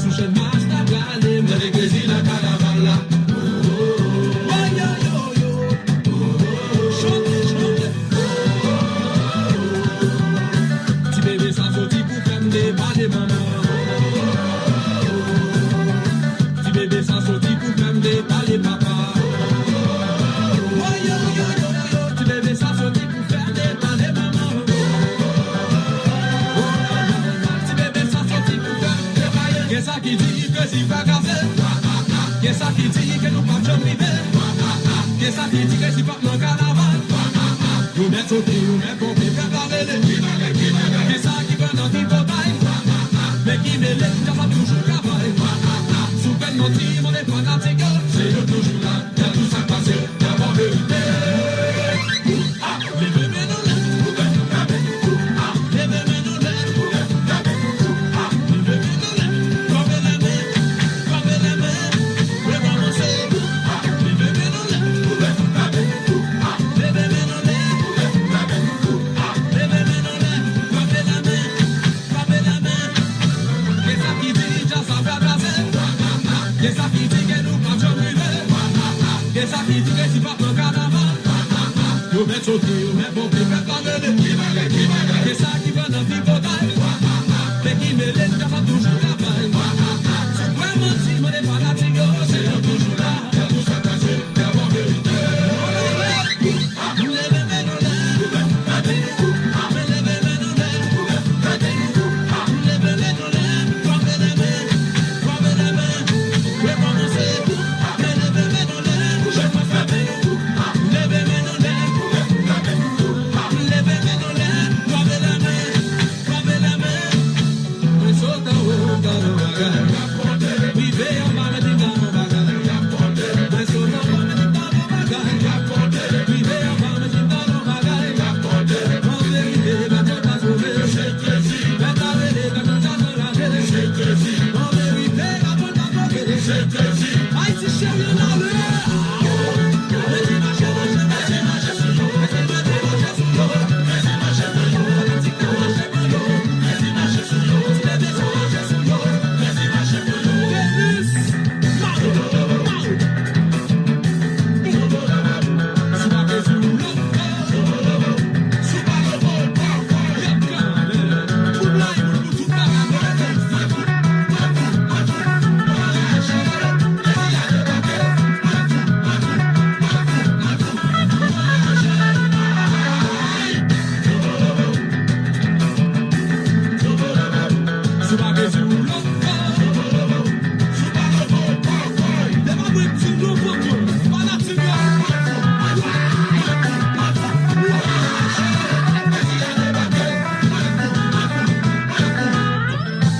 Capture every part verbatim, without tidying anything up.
Sou chèn mach n ap rale, m tande krezi nan kanaval la. Woy, yo, yo, yo. Chante, chante. Ti bebe sa soti pou fè m depale manman. Ti bebe sa soti pou fè m depale papa. Woy, yo, yo, yo, yo. Ti bebe sa soti pou fè m depale manman. Ti bebe sa soti pou fè m depale. Gen sa ki di ke si pa kase. Gen sa ki di ke nou p ap janm rive. Gen sa ki di ke si p ap nan kanaval. Yo mèt sote, yo mèt ponpe, pèp la rele. Gen sa ki pran nan tripotay. Men ki mele, djaz ap toujou travay. Si w fè n manti, mande fanatik yo. Se yo toujou la, nan tout sa k pase, y ap ba w verite. Leve men nou lè, leve men nou lè, leve men nou lè, leve men nou lè, leve men nou lè, leve men nou lè, leve men nou lè, leve men nou lè, leve men nou lè, leve men nou lè. Frape lamen, frape lamen. Gen sa ki di djaz sa fè plase. Gen sa ki di ke nou p ap janm rive. Gen sa ki di ke si p ap nan kanaval. Yo mèt sote, yo mèt ponpe, pèp la rele. Gen sa ki pran nan tripotay. Men ki mele, djaz sa toujou travay. Si w kwè manti, mande fanatik yo, se yo toujou la. Nan tout sa k pase, y ap ba w verite. Mwen sot anwo, m tande yon bagay. Rive anba, mwen di m tande yon bagay. Mwen sot anwo, mwen di m tande yon bagay. Rive anba, mwen di m tande yon bagay. An verite, Bondye pa sove. Pèp la rele, pèp la rele. An verite, Bondye pa sove. Ayiti cheri an ale. Mwen di mache, mache, mache, mache sou yo. Mwen di mache, mache sou yo. Mwen di mache, mache, mache.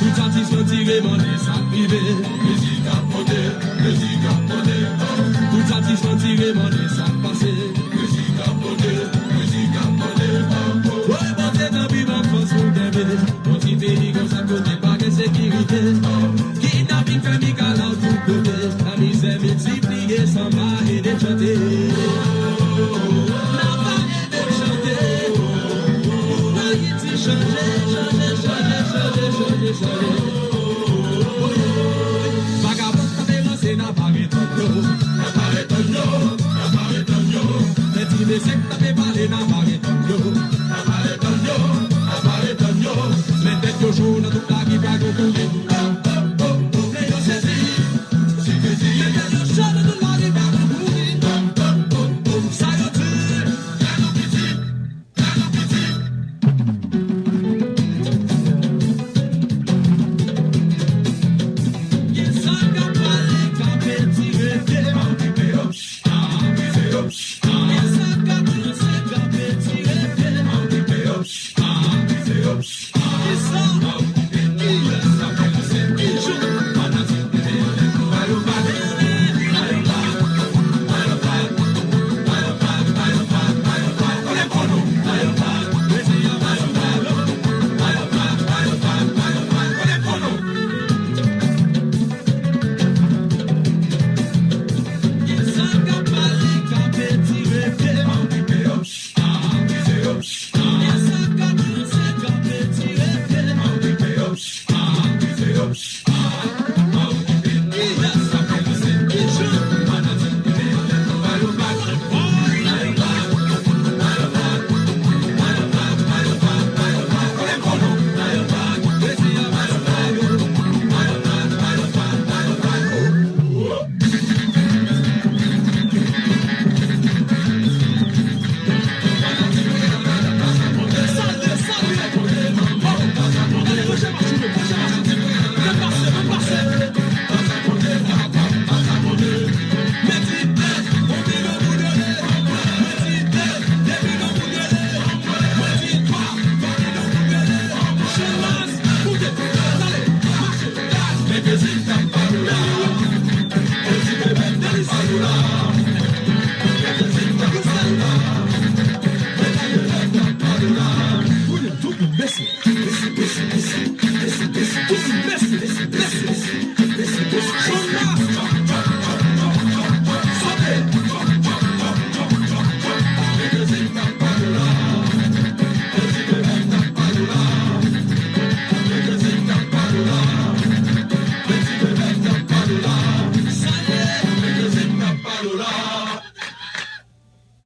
Tout atis yo tire mande sa k rive. Mizik ap monte, mizik ap monte. Tout atis yo tire mande sa k pase. Mizik ap monte, mizik ap monte. Woy, Bondye, tanpri, ban m fòs pou m kenbe. Yon ti peyi konsa kote pa gen sekirite. Kidnaping, fè mikalaw tout kote. Lamizè miltipliye san pa ede chante. N ap pale de chante. Pou Ayiti chanje, chanje, chanje, chanje, chanje, chanje. Vagabon k ap ranse n ap arete yo. N ap arete yo, n ap arete yo. Men ti mesye k ap pale n ap arete yo. N ap arete yo, n ap arete yo. Men tèt yo Cho nan tout lari pa gen kouri. Yo sezi. Yo cho nan tout lari pa gen kouri. Sa yo di. Gen sa k ap pale, k ap etire pye. Gen sa k ap danse, k ap etire pye. Kisa? Kiyès k ap danse? Ki jan? Fanatik.